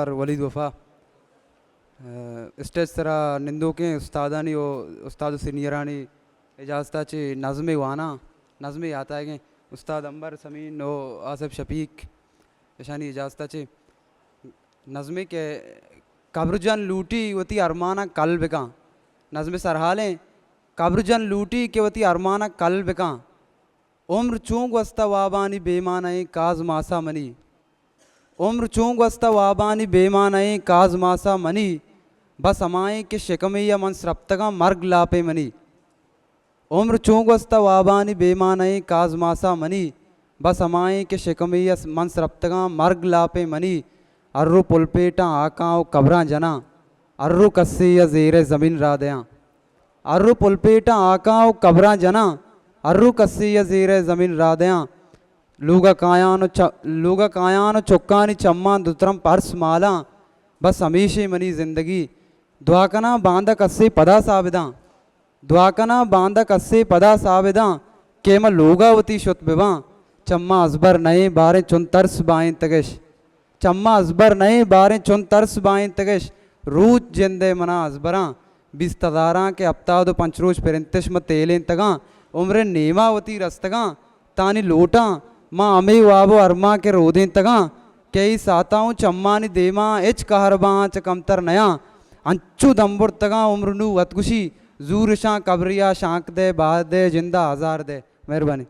ولید وفا۔ اسٹیج سرا نندوکیں استادانی و استاد و سینئرانی اجازت ءَ چہ نظمے واناں، نظمے یات آیگیں۔ استاد عنبر سمین و آصف شفیق، اشانی اجازت ءَ چہ نظمے کہ قبر جن لوٹی وتی ارماناں کل بکاں۔ نظم سرحالیں، قبر جن لوٹی کہ وتی ارماناں کل بکاں۔ عمر چون گوستہ وابانی بے معنائیں کاز ماسا منی۔ عمر چون گوستہ وابانی بے معنائیں کاز ماسا منی۔ بس ہمائیں کہ شکمے ءَ من سرپتگاں مرگ لاپیں منی۔ عمر چون گوستہ وابانی بے معنائیں کاز ماسا منی۔ بس ہمائیں کہ شکمے ءَ من سرپتگاں مرگ لاپیں منی۔ ہر رو پلپیٹاں ہاکاں و قبراں جناں۔ ہر رو کسے ءَ زیر زمین را دیاں۔ ہر رو پلپیٹاں ہاکاں و قبراں جناں۔ ہر رو کسے ءَ زیر زمین را دیاں۔ لوگ ءَ کایان و چ-، لوگ ءَ کایان و چکانی چماں دو ترمپ ارس مالاں۔ بس ہمیشیں منی زندگی۔ دعا کناں باندا کسے پدا ساہ بداں۔ دعا کناں باندا کسے پدا ساہ بداں کہ من لوگ ءَ وتی شت بباں۔ چماں ازبر نئیں باریں چون ترس بائینتگش۔ چماں ازبر نئیں باریں چون ترس بائینتگش۔ روچ جندئے منا ازبراں۔ بیست ہزاراں کہ ہپتاد و پنچ روچ پرنتش من تیلینتگاں۔ عمرئے نیما وتی رستگاں۔ تانی لوٹاں ما ہمے واب و ارماں کہ رودینتگاں کہ اے ساعتاں اوں چمانی دیما ہچ کہرباہاں چہ کمتر نیاں۔ انچو دم برتگاں عمر نوں وت گوشی، زورشاں قبریا شانک دئے، بہا دئے، جندا آزار دئے۔ مہربانی۔